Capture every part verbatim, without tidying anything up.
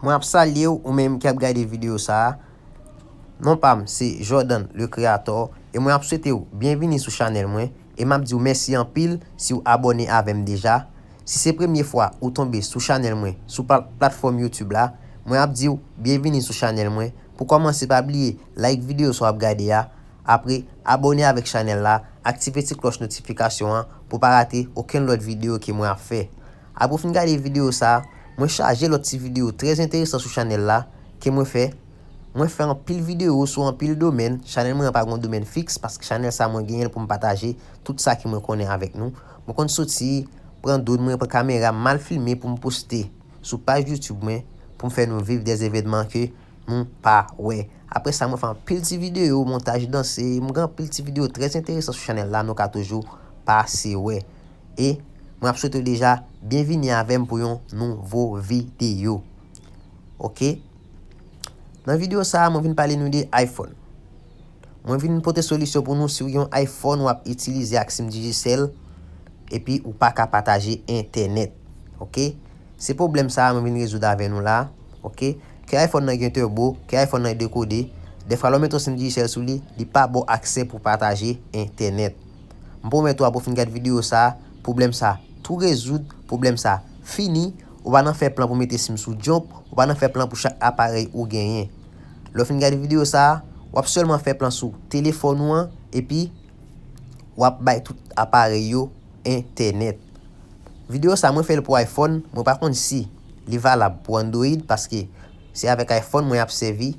Mwen ap salye w, ou menm ki ap gade videyo sa a. Non pa m se Jordan le Creator e mwen ap swete w byenvini sou chanèl mwen e m ap di w mèsi anpil si w abòne avè m deja. Si se premye fwa ou tonbe sou chanèl mwen sou pla- platfòm YouTube la, mwen ap di w byenvini sou chanèl mwen. Pou kòmanse, pa bliye like videyo sa w ap gade a. Apre, abòne avèk chanèl la, aktive ti klòch notifikasyon an pou w pa rate okenn lòt videyo ke mwen ap fè. Apre w fin gade videyo sa a, mwen chaje lòt ti videyo trè enteresan sou chanèl la ke mwen fè. Mwen fè anpil videyo sou anpil domèn. Chanèl mwen an pa gen yon domèn fiks paske chanèl sa a mwen genyen l pou m pataje tout sa ke mwen konnen avèk nou. Mwen konn soti, pran dwòn mwen, pran kamera m, m al filme pou m poste sou paj YouTube mwen pou m fè nou viv dè evènman ke nou pa wè. Apre sa, mwen fè anpil ti videyo, montaj danse, mwen gen anpil ti videyo trè enteresan sou chanèl la, nou ka toujou pase wè. E mwen ap swete w deja byenvini avè m pou yon nouvo videyo. Oke? Nan videyo sa a, mwen vin pale nou de iPhone. Mwen vin pote solisyon pou nou si w gen yon iPhone w ap itilize ak sim Digicel epi ou pa ka pataje entènèt. Oke? Se pwoblèm sa a mwen vin rezoud avè nou la. Oke? Ke iPhone nan gen turbo, ke iPhone nan dekode, dèfwa lè w mete yon sim Digicel sou li, li pa ba w aksè pou pataje entènèt. M pwomèt ou apre w fin gad videyo sa a, pwoblèm sa a tou rezoud, pwoblèm sa a fini, ou pa nan fè plan pou mete sim sou jump, ou pa nan fè plan pou chak aparèy ou genyen. Lè w fin gade videyo sa a, w ap sèlman fè plan sou telefòn ou an, epi w ap bay tout aparèy yo entènèt. Videyo sa a, mwen fè l pou iPhone, mwen pa konn si li valab pou Android, paske se avèk iPhone mwen ap sèvi,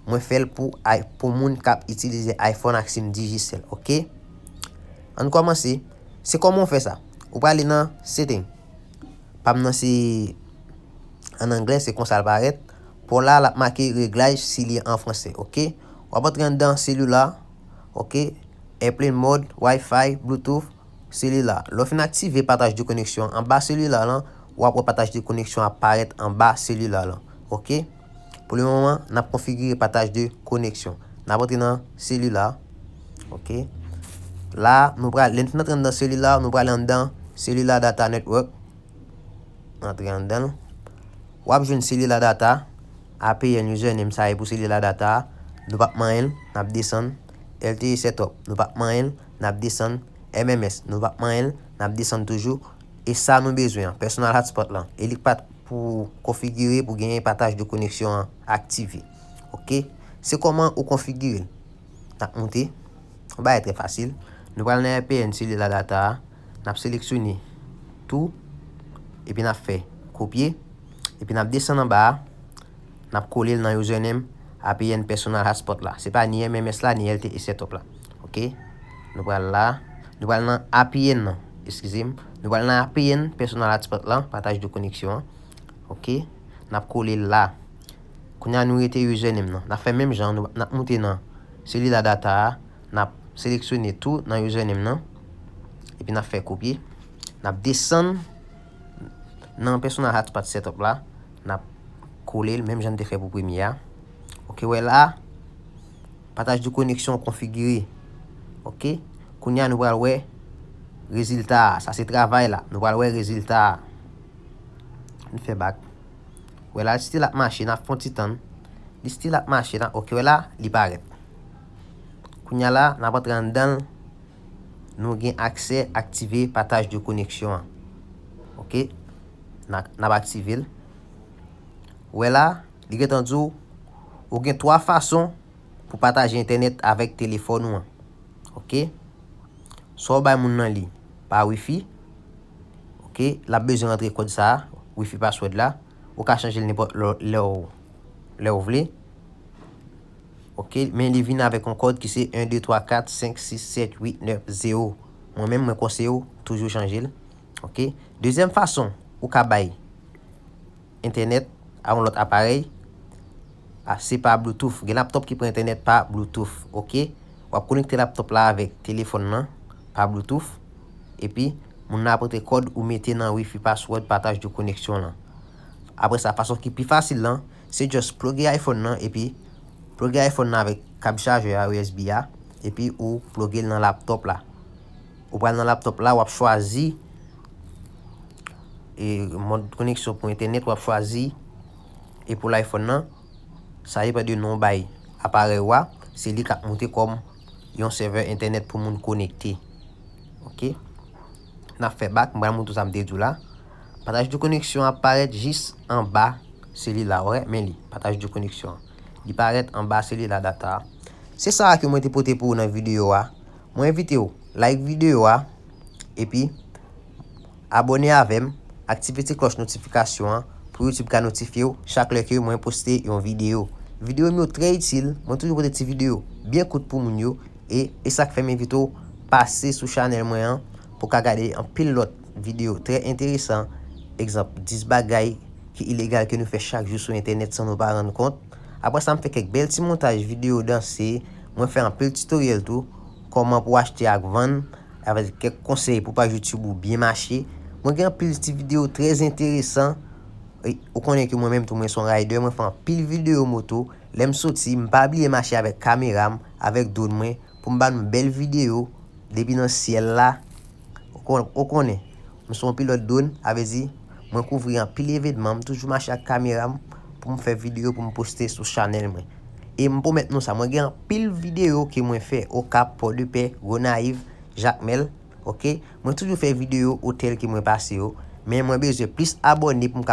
mwen fè l pou i- pou moun k ap itilize iPhone ak sim Digicel, oke? Ann kòmanse. Se kòman w fè sa? Ou prale nan setting. Pa m nan se an anglè, se konsa l parèt. Pò la, l ap make reglaj si li an fransè, oke? W ap antre anndan cellular, oke? Airplane mode, Wi-Fi, Bluetooth, cellular. Lè w fin aktive pataj de koneksyon anba cellular lan, w ap wè pataj de koneksyon ap parèt anba cellular lan, oke? Pou le moman, n ap konfigire pataj de koneksyon. N ap antre nan cellular, oke? La, nou pral, lè n fin antre anndan cellular, nou prale anndan cellular data network. Antre anndan l. W ap jwenn cellular data, A P N username sa e pou cellular data a, nou p ap manyen l, n ap desann, L T E setup, nou p ap manyen l, n ap desann, M M S, nou p ap manyen l, n ap desann toujou, e sa nou bezwen an, personal hotspot lan, e li k pa t pou konfigire pou genyen pataj de koneksyon an aktive. Oke? Se kòman ou konfigire l. N ap moute. Yon bagay trè fasil. Nou pral nan A P N cellular data a. N ap seleksyone tou. Epi n ap fè kopye. Epi n ap desann anba a. N ap kole l nan username A P N personal hotspot la. Se pa ni M M S la, ni L T E setup la. Oke? Nou pral la. Nou pral nan A P N nan. Eskize m. Nou pral nan A P N personal hotspot la. Pataj de koneksyon an. Oke? N ap kole l la. Kounye a nou rete username nan. N ap fè menm jan, nou, n ap moute nan cellular data a, n ap seleksyone tou nan username nan, epi n ap fè kopye. N ap desann nan personal hotspot setup la, n ap kole l, menm jan n te fè pou premye a. Oke, wè la, pataj de koneksyon konfigire. Oke, kounye a nou pral wè rezilta a. Sa se travay la. Nou pral wè rezilta a. Nou fè bak. Wè la, li still ap mache, n ap fè yon ti tann. Li still ap mache, n ap, oke, wè la, li parèt. Kounye a la, n ap antre anndan l. Nou gen aksè aktive pataj de koneksyon an. Oke? N a, n ap aktive l. Wè la, li gentan di w, ou gen twa fason pou pataje entènèt avèk telefòn ou an. Oke? Swa w bay moun nan li pa wifi. Oke? L ap bezwen rantre kòd sa a, wifi password la. Ou ka chanje l nenpòt lè, lè w, lè w vle. Oke? Men li vin avèk yon kòd ki se en, de, twa, kat, senk, sis, sèt, uit, nèf, zewo. Mwen menm, mwen konseye w toujou chanje l. Oke? Dezyèm fason ou ka bay entènèt a yon lòt aparèy, a, se pa Bluetooth. Gen laptop ki pran entènèt pa Bluetooth, oke? W ap konekte laptop la avèk telefòn nan pa Bluetooth, epi moun nan ap rantre kòd ou mete nan wifi password pataj de koneksyon lan. Apre sa, fason ki pi fasil lan, se just pluge iPhone nan, epi pluge iPhone nan avèk kab chajè a, U S B a, epi ou pluge l nan laptop la. Ou pral nan laptop la, w ap chwazi, e, mòd koneksyon pou entènèt, w ap chwazi, E pou iPhone nan, sa depann de non w bay aparèy ou a, se li k ap monte kòm yon sèvè entènèt pou moun konekte. Ok? N ap fè bak, m pral montre w sa m te di w la. Pataj de koneksyon ap parèt jis anba selila, ou wè, men li, pataj de koneksyon an. Li parèt anba selila data a. Se sa ke mwen te pote pou ou nan videyo a. Mwen envite w like videyo a, epi abòne avè m, aktive ti klòch notifikasyon an pou YouTube ka notifye w chak lè ke mwen poste yon videyo. Videyo m yo trè itil, mwen toujou pote ti videyo byen kout pou moun yo, e, e sa k fè m envite w pase sou chanèl mwen an pou w ka gade anpil lòt videyo trè enteresan, egzanp, dis bagay ki ilegal ke nou fè chak jou sou entènèt san nou pa rann kont. Apre sa, m fè kèk bèl ti montaj videyo danse, mwen fè anpil tutorial tou, kòman pou achte ak vann, avèk kèk konsèy pou paj YouTube ou byen mache. Mwen gen anpil ti videyo trè enteresan. E, ou konnen ke mwen menm tou, mwen se yon rider, mwen fè anpil videyo moto. Lè m soti, m pa bliye mache avèk kamera m, avèk drone mwen, pou m ba nou bèl videyo depi nan syèl la. Ou kon-, ou konnen, m se yon pilòt drone, sa vle di, mwen kouvri anpil evenman, m toujou mache ak kamera m pou m fè videyo pou m poste sou chanèl mwen. E m pwomèt nou sa, mwen gen anpil videyo ke mwen fè Okap, Pòdepè, Gonayiv, Jakmèl, ok? Mwen toujou fè videyo otèl ke mwen pase yo, men mwen bezwen plis abòne pou m ka